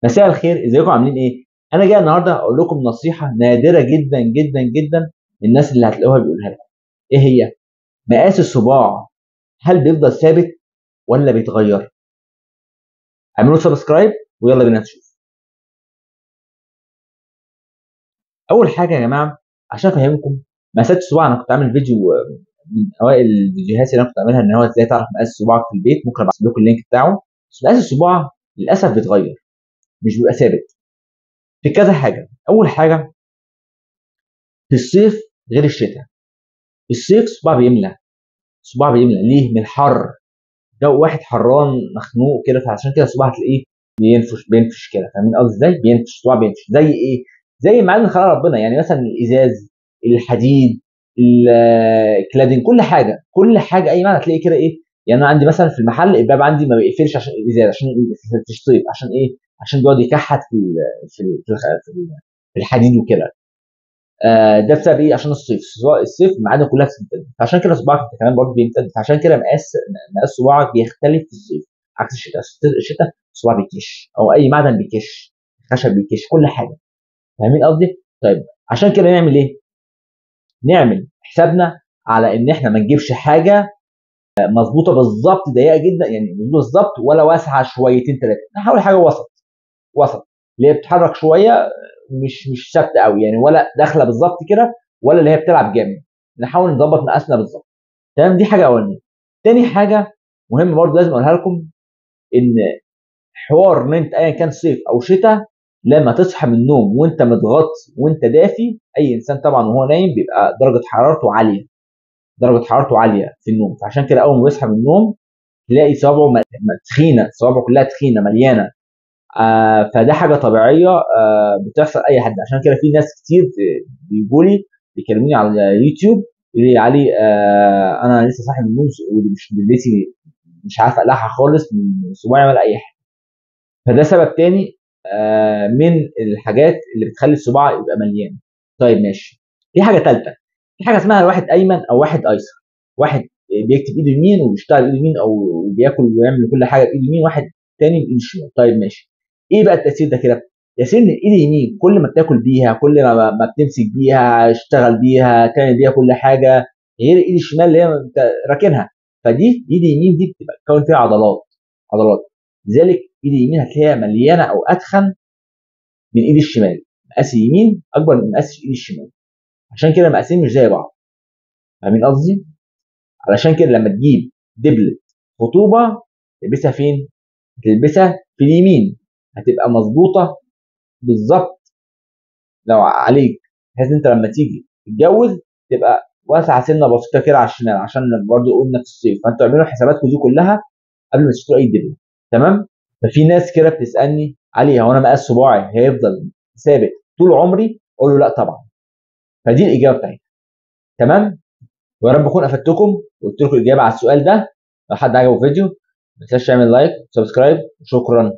مساء الخير، ازيكم عاملين ايه؟ انا جاي النهارده اقول لكم نصيحة نادرة جدا جدا جدا الناس اللي هتلاقوها بيقولها لكم. ايه هي؟ مقاس الصباع هل بيفضل ثابت ولا بيتغير؟ اعملوا subscribe ويلا بينا نشوف. اول حاجة يا جماعة عشان افهمكم مقاسات الصباع، انا كنت عامل فيديو من اوائل الفيديوهات اللي انا كنت عاملها ان هو ازاي تعرف مقاس صباعك في البيت، ممكن ابعت لكم ال link بتاعه. بس مقاس الصباع للاسف بيتغير، مش بيبقى ثابت في كذا حاجة. اول حاجة في الصيف غير الشتاء. الصيف صباع بيملى، صباع بيملى ليه؟ من الحر، جو واحد حران مخنوق كده، فعشان كده الصباع هتلاقيه بينفش بينفش كده، فاهمين قصدي ازاي؟ بينفش، صباع بينفش. زي ايه؟ زي معادن خلق ربنا، يعني مثلا الازاز، الحديد، ال cladding، كل حاجة، كل حاجة اي معنى هتلاقي كده ايه. يعني انا عندي مثلا في المحل الباب عندي ما بيقفلش عشان الازاز، عشان التشطيب، عشان ايه؟ عشان بيقعد يكحت في الحديد وكده. ده بسبب ايه؟ عشان الصيف، الصيف المعادن كلها بتمتد، فعشان كده صباعك انت كمان برضه بيمتد، فعشان كده مقاس صباعك بيختلف في الصيف عكس الشتاء. الشتاء صباع بيكش، او اي معدن بيكش، خشب بيكش، كل حاجة، فاهمين قصدي؟ طيب عشان كده نعمل ايه؟ نعمل حسابنا على ان احنا ما نجيبش حاجة مظبوطة بالظبط، ضيقه جدا يعني بالظبط، ولا واسعة شويتين ثلاثة، نحاول حاجة وسط وسط اللي هي بتتحرك شوية، مش ثابتة قوي يعني، ولا داخله بالظبط كده، ولا اللي هي بتلعب جامد. نحاول نظبط مقاسنا بالظبط، تمام؟ دي حاجة اولانيه. تاني حاجة مهمة برضه لازم اقولها لكم، ان حوار ان انت ايا كان صيف او شتاء لما تصحى من النوم وانت متغطي وانت دافي، اي انسان طبعا وهو نايم بيبقى درجه حرارته عالية، درجه حرارته عالية في النوم، فعشان كده اول ما بيصحى من النوم تلاقي صوابعه تخينة، صوابعه كلها تخينة مليانة. فده حاجة طبيعية بتحصل اي حد. عشان كده في ناس كتير بيجوا لي بيكلموني على اليوتيوب يقول لي علي انا لسه صاحي من النوم ومش دلتي مش عارف اقلعها خالص من صباعي ولا اي حاجة. فده سبب تاني من الحاجات اللي بتخلي الصباع يبقى مليان. طيب ماشي، في حاجة ثالثة، في حاجة اسمها واحد ايمن او واحد ايسر. واحد بيكتب ايده يمين وبيشتغل بايده يمين او بياكل ويعمل كل حاجة بايده يمين، واحد تاني بايده الشمال. طيب ماشي، ايه بقى التاثير ده كده؟ تاثير ان الايد اليمين كل ما بتاكل بيها، كل ما بتمسك بيها، اشتغل بيها، تعمل بيها كل حاجة، غير الايد الشمال اللي هي انت راكنها. فدي ايد اليمين دي بتبقى تكون فيها عضلات عضلات، لذلك ايد اليمين هتلاقيها مليانة او اتخن من ايد الشمال. مقاس اليمين اكبر من مقاس الايد الشمال، عشان كده المقاسين مش زي بعض، فاهمين قصدي؟ علشان كده لما تجيب دبلة خطوبه تلبسها فين؟ تلبسها في اليمين، هتبقى مظبوطة بالظبط لو عليك، بحيث انت لما تيجي تتجوز تبقى واسعة سنة بسيطة كده على الشمال، عشان برضو قلنا في الصيف. فانتوا اعملوا حساباتكم دي كلها قبل ما تشتروا اي دبله، تمام؟ ففي ناس كده بتسالني علي هو انا مقاس صباعي هيفضل ثابت طول عمري؟ اقول له لا طبعا. فدي الاجابة بتاعتي، تمام؟ ويا رب اكون افدتكم وقلت لكم الاجابة على السؤال ده. لو حد عجبه الفيديو ما تنساش تعمل like و subscribe، وشكرا.